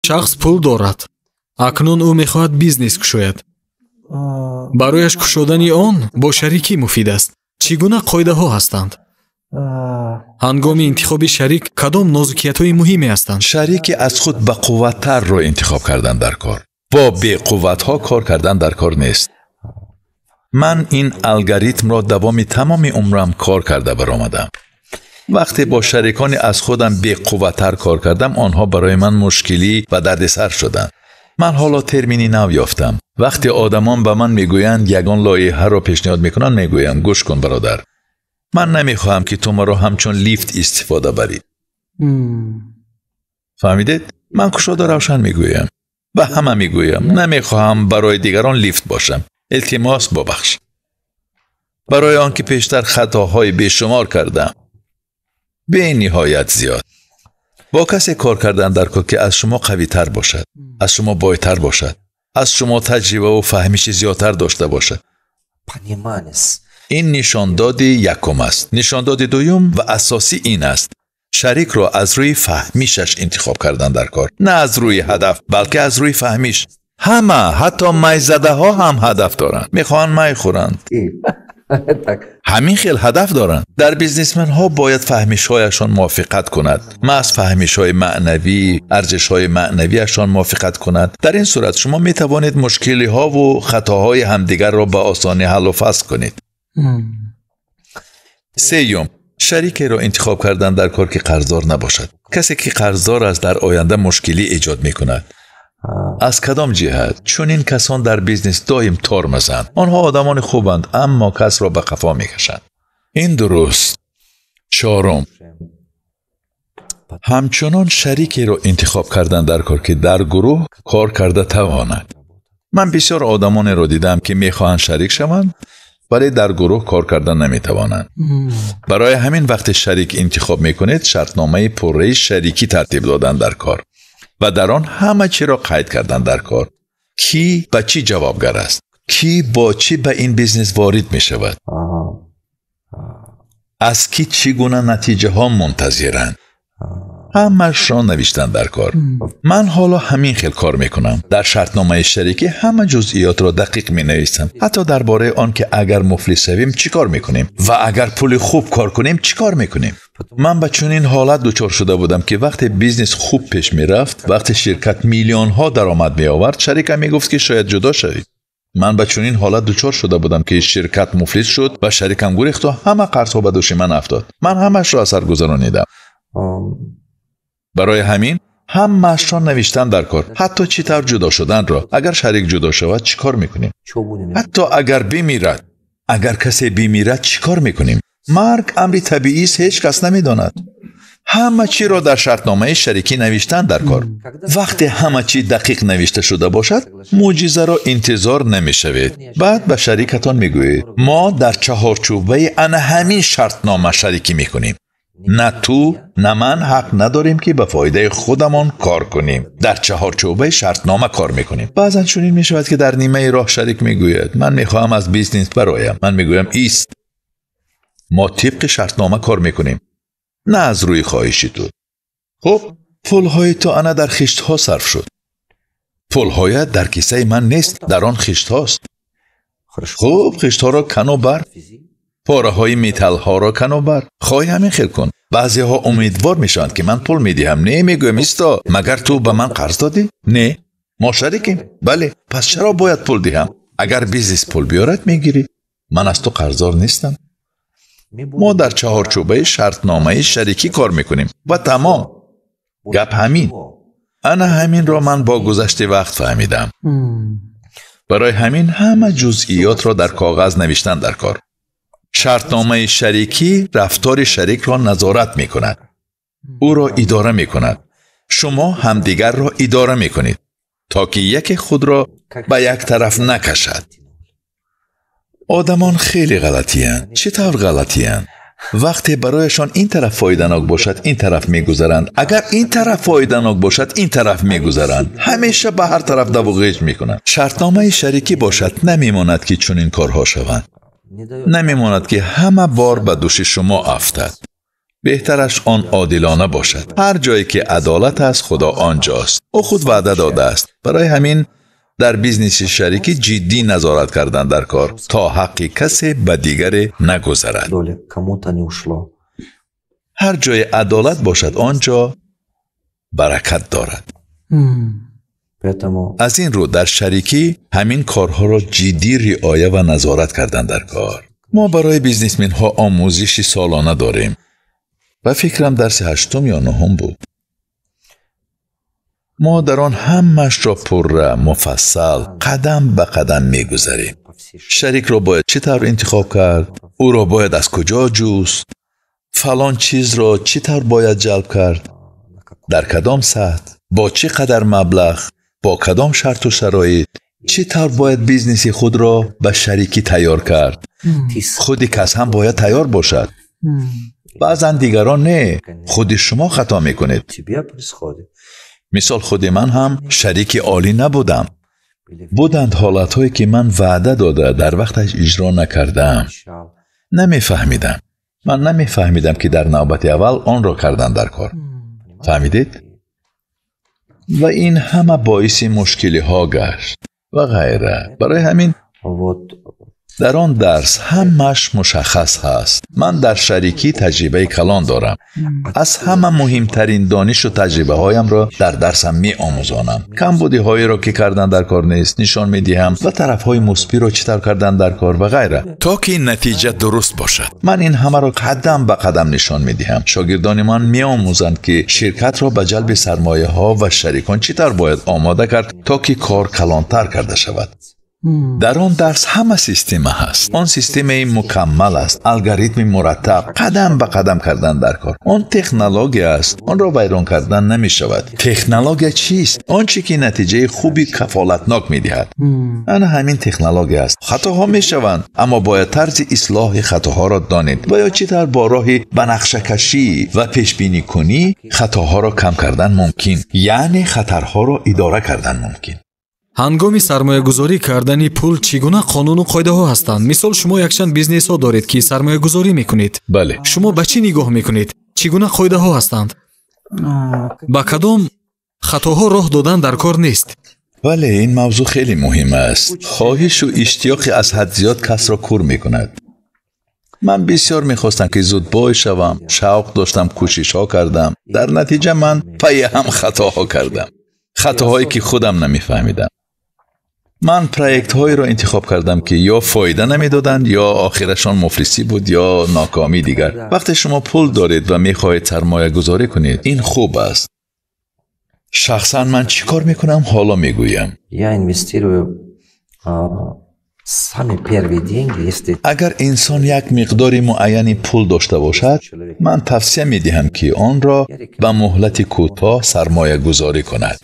Шахс пул дорад. Акнун ӯ мехоҳад бизнес кушояд. Барояш кушодани он бо шарикӣ муфид аст. Чӣ гуна қоидаҳо ҳастанд? Ҳангоми интихоби шарик кадом нозукиятҳои муҳиме ҳастанд? Шарике аз худ бақувваттарро интихоб кардан дар кор. Бо беқувватҳо кор кардан дар кор нест. Ман ин алгоритмро давоми тамоми умрам кор карда баромадам. Вақте бо шарикони аз худам беқувваттар кор кардам, онҳо барои ман мушкилӣ ва дардисар шуданд. Ман ҳоло термини нав ёфтам. Вақте одамон ба ман мегӯянд ягон лоиҳаро пешниҳод мекунанд, мегӯям гӯш кун бародар, ман намехоҳам ки ту маро ҳамчун лифт истифода барӣ. Фаҳмидед? Ман кушода равшан мегӯям, ба ҳама мегӯям, намехоҳам барои дигарон лифт бошам. Илтимос бубахш. Барои он ки пештар хатоҳои бешумор кардам, бениҳоят зиёд. Бо касе кор кардан дар кор ки аз шумо қавитар бошад, аз шумо бойтар бошад, аз шумо таҷрибаву фаҳмиши зиёдтар дошта бошад. Ин нишондоди якум аст. Нишондоди дуюм ва асосӣ ин аст: шарикро аз рӯи фаҳмишаш интихоб кардан дар кор, на аз рӯи ҳадаф, балки аз рӯи фаҳмиш. Ҳама, ҳатто майзадаҳо ҳам ҳадаф доранд, мехоҳанд май хӯранд. Ҳамин хел ҳадаф доранд. Дар бизнесменҳо бояд фаҳмишҳояшон мувофиқат кунад, маҳз фаҳмишҳои маънавӣ, арзишҳои маънавиашон мувофиқат кунад. Дар ин сурат шумо метавонед мушкилиҳову хатоҳои ҳамдигарро ба осонӣ ҳаллу фасл кунед. Сеюм, шарикеро интихоб кардан дар кор ки қарздор набошад. Касе ки қарздор аст, дар оянда мушкилӣ эҷод мекунад. Аз кадом ҷиҳат? Чунин касон дар бизнес доим тормозанд. Онҳо одамони хубанд, аммо касро ба қафо мекашанд. Ин дуруст. Чорум, ҳамчунон шарикеро интихоб кардан дар кор ки дар гурӯҳ кор карда тавонад. Ман бисёр одамонеро дидам ки мехоҳанд шарик шаванд, вале дар гурӯҳ кор карда наметавонанд. Барои ҳамин вақте шарик интихоб мекунед, шартномаи пурраи шарикӣ тартиб додан дар кор ва дар он ҳама чиро қайд кардан дар кор. Кӣ ба чӣ ҷавобгар аст, кӣ бо чӣ ба ин бизнес ворид мешавад, аз кӣ чӣ гуна натиҷаҳо мунтазиранд, ҳамаашро навиштан дар кор. Ман ҳоло ҳамин хел кор мекунам. Дар шартномаи шарикӣ ҳама ҷузъиётро дақиқ менависам, ҳатто дар бораи он ки агар муфлис шавем чӣ кор мекунем ва агар пули хуб кор кунем чӣ кор мекунем. Ман ба чунин ҳолат дучор шуда будам ки вақте бизнес хуб пеш мерафт, вақте ширкат миллионҳо даромад меовард, шарикам мегуфт ки шояд ҷудо шавед. Ман ба чунин ҳолат дучор шуда будам ки ширкат муфлис шуд ва шарикам гурехт ва ҳама қарзҳо ба дӯши ман афтод. Ман ҳамаашро аз сар гузаронидам. Барои ҳамин ҳамаашро навиштан дар кор, ҳатто чӣ тавр ҷудо шуданро. Агар шарик ҷудо шавад чӣ кор мекунем? Ҳатто агар бимирад, агар касе бимирад чӣ кор мекунем? Марг амри табиист, ҳеҷ кас намедонад. Ҳама чиро дар шартномаи шарикӣ навиштан дар кор. Вақте ҳама чӣ дақиқ навишта шуда бошад, мӯъҷизаро интизор намешавед. Баъд ба шарикатон мегӯед: мо дар чаҳорчӯбаи ана ҳамин шартнома шарикӣ мекунем. На ту, на ман ҳақ надорем ки ба фоидаи худамон кор кунем. Дар чаҳорчӯбаи шартнома кор мекунем. Баъзан чунин мешавад ки дар нимаи роҳ шарик мегӯяд: ман мехоҳам аз бизнес бароям. Ман мегӯям: ист, мо тибқи шартнома кор мекунем, на аз рӯи хоҳиши ту. Хуб, пулҳои ту ана дар хиштҳо сарф шуд. Пулҳоят дар кисаи ман нест, дар он хиштҳост. Хуб, хиштҳоро кану бар, пораҳои металлҳоро кану бар. Хоҳӣ ҳамин хел кун. Баъзеҳо умедвор мешаванд ки ман пул медиҳам. Не, мегӯям: исто, магар ту ба ман қарз додӣ? Не, мо шарикем. Бале, пас чаро бояд пул диҳам? Агар бизнес пул биёрад, мегирӣ. Ман аз ту қарздор нестам. Мо дар чаҳорчӯбаи шартномаи шарикӣ кор мекунем ва тамом. Гап ҳамин. Ана ҳаминро ман бо гузашти вақт фаҳмидам. Барои ҳамин ҳама ҷузъиётро дар коғаз навиштан дар кор. Шартномаи шарикӣ рафтори шарикро назорат мекунад, ӯро идора мекунад. Шумо ҳамдигарро идора мекунед, то ки яке худро ба як тараф накашад. Одамон хеле ғалатиянд. Чӣ тавр ғалатиянд? Вақте барояшон ин тараф фоиданок бошад, ин тараф мегузаранд. Агар ин тараф фоиданок бошад, ин тараф мегузаранд. Ҳамеша ба ҳар тараф даву ғеҷ мекунанд. Шартномаи шарикӣ бошад, намемонад ки чунин корҳо шаванд. Намемонад ки ҳама бор ба дӯши шумо афтад. Беҳтараш он одилона бошад. Ҳар ҷое ки адолат аст, Худо он ҷост. Ӯ худ ваъда додааст. Барои ҳамин дар бизнеси шарикӣ ҷиддӣ назорат кардан дар кор, то ҳаққи касе ба дигаре нагузарад. Доля кому-то не ушло. Ҳар ҷое адолат бошад, он ҷо баракат дорад. Поэтому Аз ин рӯ дар шарикӣ ҳамин корҳоро ҷиддӣ риоя ва назорат кардан дар кор. Мо барои бизнесменҳо омӯзиши солона дорем. Ба фикрам, дарси ҳаштум ё нуҳум буд. Мо дар он ҳамаашро пурра, муфассал, қадам ба қадам мегузарем. По всей Шарикро бояд чӣ тавр интихоб кард, ӯро бояд аз куҷо ҷуст, фалон чизро чӣ тавр бояд ҷалб кард, на каком дар кадом сатҳ, бо чӣ қадар маблағ, бо кадом шарту шароит, чӣ тавр бояд бизнеси худро ба шарикӣ тайёр кард. Ты Худи кас ҳам бояд тайёр бошад. Баъзан дигарон не, худи шумо хато мекунед. Тебе происходит. Мисол, худи ман ҳам шарики олӣ набудам. Были Буданд ҳолатҳое, ки ман ваъда дода, дар вақташ иҷро накардаам. Обещал. Намефаҳмидам, ман намефаҳмидам, ки дар навбати аввал онро кардан дар кор. Фаҳмидед? Ва ин ҳама боиси мушкилиҳо гашт ва ғайра. Барои ҳамин Вот дар он дарс ҳамааш мушаххас ҳаст. Ман дар шарикӣ таҷрибаи калон дорам. Аз ҳама муҳимтарин донишу таҷрибаҳоямро дар дарсам меомӯзонам. Камбудиҳоеро, ки кардан дар кор нест, нишон медиҳам ва тарафҳои мусбиро чӣ тавр кардан дар кор ва ғайра, то ки натиҷа дуруст бошад. Ман ин ҳамаро қадам ба қадам нишон медиҳам. Шогирдони ман меомӯзанд, ки ширкатро ба ҷалби сармояҳо ва шарикон чӣ тавр бояд омода кард, то ки кор калонтар карда шавад. Дар он дарс ҳама система ҳаст. Он системаи мукаммал аст, алгоритми мураттаб, қадам ба қадам кардан дар кор. Он технология аст, онро вайрон кардан намешавад. Технология чист? Он чӣ ки натиҷаи хуби кафолатнок медиҳад, ана ҳамин технология аст. Хатоҳо мешаванд, аммо бояд тарзи ислоҳи хатоҳоро донед ва ё чӣ тавр бо роҳи банақшакашӣ ва пешбиникунӣ хатоҳоро кам кардан мумкин, яъне хатарҳоро идора кардан мумкин. Ҳангоми сармоягузорӣ кардани пул чӣ гуна қонуну қоидаҳо ҳастанд? Мисол, шумо якчанд бизнесҳо доред, ки сармоягузорӣ мекунед. Бале. Шумо ба чӣ нигоҳ мекунед? Чӣ гуна қоидаҳо ҳастанд? Ба кадом хатоҳо роҳ додан дар кор нест? Бале, ин мавзӯъ хеле муҳим аст. Хоҳишу иштиёқи аз ҳад зиёд касро кур мекунад. Ман бисёр мехостам, ки зуд бой шавам, шавқ доштам, кӯшишҳо кардам. Дар натиҷа ман пайи ҳам хатоҳо кардам, хатоҳое, ки худам намефаҳмидам. Ман проектҳоеро интихоб кардам, ки ё фоида намедоданд, ё охирашон муфлисӣ буд, ё нокомӣ дигар. Вақте шумо пул доред ва мехоҳед сармоягузорӣ кунед, ин хуб аст. Шахсан ман чӣ кор мекунам, ҳоло мегӯям. Я инвестирую самые первые деньги, если Агар инсон як миқдори муайяни пул дошта бошад, ман тавсия медиҳам, ки онро ба муҳлати кӯтоҳ сармоягузорӣ кунад.